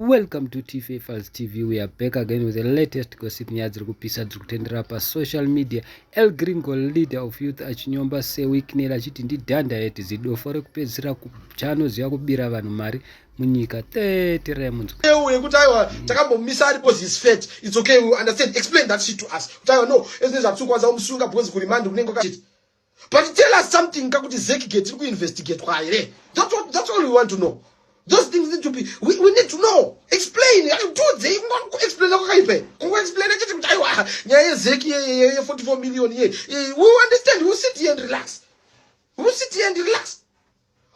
Welcome to TFA Files TV. We are back again with the latest gossip. Nyaya dziri kupisa dziri kutendera pasocial media. El Gringo, leader of youth, achinyomba seWicknell achiti ndidhanda yeti zidofo rekupedzisira chaanoziva kubira vanhu mari munyika. Teterai munzwa. Yekuti aiwa, takambomisa ari because he's fat. It's okay, we understand. Explain that shit to us kuti aiwa, no, ezvinezvi hatisi kukwanisa kumusunga because kuremand kunenge kwakachiti. But tell us something kakuti ZEC gate iri kuinvestigatwa here. That's all we want to know. Those things need to be, we need to know. Explain, tiudzei. Explaina kwakaipa kungoexplaina chete kuti aiwa, nyaya yeZEC ye44 million ye, we understand. We sit here and relax, we sit here and relax.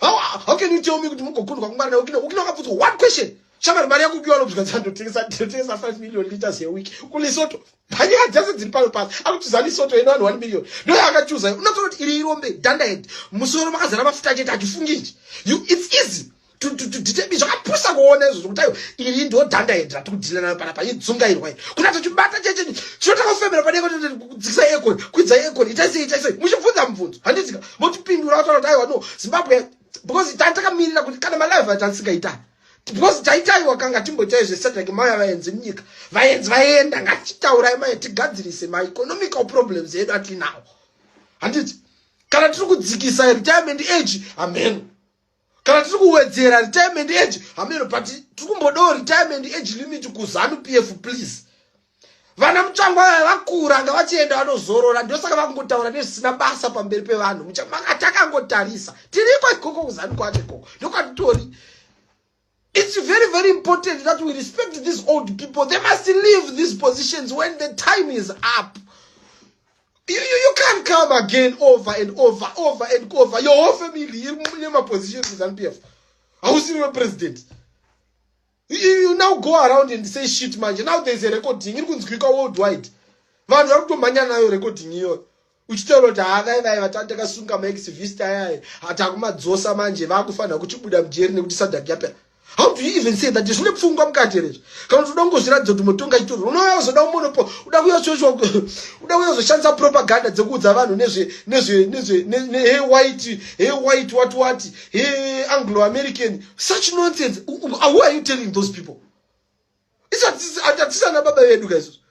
How can you tell me kuti mugokundwa kungwarira? Ukina wakabvunzwa one question: "Shamari, mari yako ukiwana kuzvikanza ndotengesa 5 million liters yeweek kuLesotho." Panyaya dzese dziri pano pasi akuchuza Lesotho ino vanhu 1 million, ndo yaakachuza. Unotoona kuti iri irombe, dunderhead, musoro makazara mafuta chete, achifungi ichi. It's easy to detect. Zvakapusa kuona izvozvo kuti ayo, iri ndo dunderhead ratiri kudhila nayo panapa, idzungairwa iri. Kuna tochibata cheche chinotanga kufemera padeko, kudzikisa aircon, kwidza aircon, itai sei, itai sei, muchibvunza mubvunzo, handitika? Motipindura, vataura kuti aiwa, no, Zimbabwe, because takamirira kuti kana malive atandisingaitani, because taitaiwa kanga timboitai zveSADC, mauya vaenzi munyika, vaenzi vaenda, ngatitaurai maye tigadzirise maeconomical problems edu atinawo, handiti? Kana tiri kudzikisa retirement age, hameno. Kana tiri kuwedzera retirement age, hameno. But tiri kumbodawo retirement age limit kuZANU PF, please. Vana Mutsvangwa vaya vakura, ngavachienda vanozorora. Ndosaka vakungotaura nezvisina basa pamberi pevanhu. Takangotarisa, tiriko ikoko kuZANU kwacho, ikoko ndokwatitori. It's very, very important that we respect these old people. They must leave these positions when the time is up. You can't come again over and over, over and over. Your whole family iri nemapositions kuZANU PF. Hausiri wepresident. You now go around and say shit manje. Now there's a recording iri kunzwika worldwide, vanhu vari kutomhanya nayo recording iyoyo, uchitaura kuti havai vai vatanga takasunga maactivist ayaya, takumadzosa manje, vakufanira kuchibuda mujeri nekuti SADC yapera. How do you even say that? Zvine pfungwa mukati here izvo? Kana kuti uda kungozviratidza kuti mutonga chitori, unouya uzoda kumonopo, uda kuya uzoshandisa propaganda dzekuudza vanhu nezve nezve nezve he white, he white, what what, he Anglo American, such nonsense. Who are you telling those people? Hatisana baba vedu kaizvozvo.